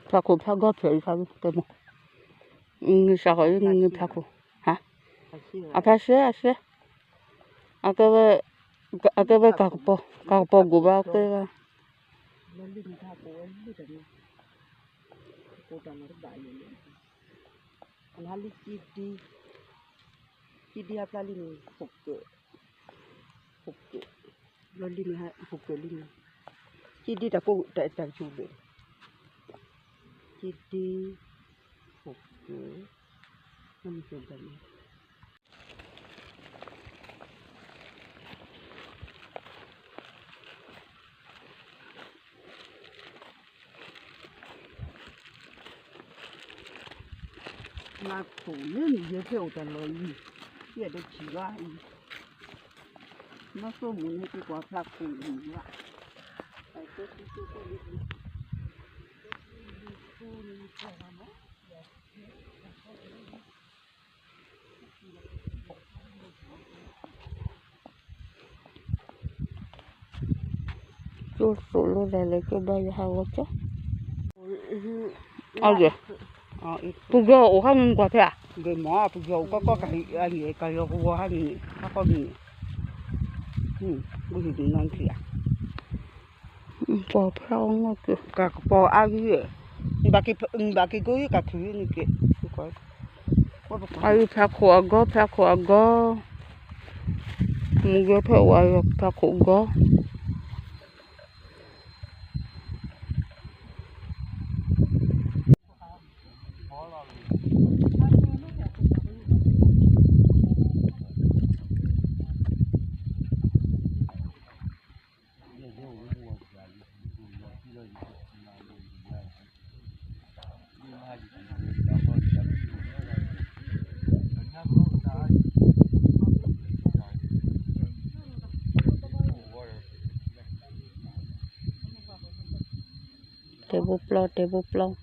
ဖျါခိၣ်ဖျါဂီၤဖျၢၣ်အံၤဖးဘၣ်တဲမး, နစးဃီအံၤနဖျါခိၣ်, ဟါ, အဖျါရှဲအရှဲ, အကဲဝဲ, အကဲဝဲကးကပီၤ, ကးကပီၤဂိၢ်ဘၣ်အကဲဝဲ, အနဟါလံကံဒံ, ကံဒံဟါဖျါလံန့ၣ်, ဟိၣ်ကၢၣ်, ဟိၣ်ကၢၣ်, ဘျီလံန့ၣ်ဟါဟိၣ်ကၢၣ်လံန့ၣ်, ကံဒံတၢ်ကိးတၢ်တၢ်ကဆူၣ်ဘၣ်, ကံဒံ, ဟိၣ်ကၢၣ်, နမ့ၢ်ကၢၣ်ဘၣ်န့ၣ် ဖျါခိၣ်လၢနယဲၢ်ဖဲအိၣ်တၢ်လီၢ်အံၤ, ယအဲၣ်ဒိးထံၣ်ဘၣ်အံၤ, မ့ၢ်ဆိကမိၣ်န့ၣ်က့ၤကွၢ်ဖျါခိၣ်အံၤဘၣ်, ကၠိသိၣ်လိလဲၤလဲၤကၠိဘါယွၤဟးဂီၤကၠီ, အဂ့ၢ်, ပယီၤအိၣ်ဟါမ့ၢ်ကွၢ်ဖဲဧါ, ဂ့ၤမး ပယီၤအိၣ်ကီကီကဟံးအန့ၣ် ကယီၤကဝီၤဟါန့ၣ် ဟါကီန့ၣ်, ဂုဟံးဒုးနါထံၣ်ဧါ, ပှၤဖဲအီၤငီၢ်က့ၤ ကးကပီၤအါဂၤ, ဘၣ်က့ၤကိးယုၢ်ကးထူၣ်ယုၢ်န့ၣ်က့ၤ, အဂ့ၢ်ဖျါခိၣ်အဂီၤ ဖျါခိၣ်အဂီၤ, မုၢ်ဂဲၤဖဲဝဲဖျါခိၣ်အဂီၤ တဲဘိပျီ တဲဘိပျီ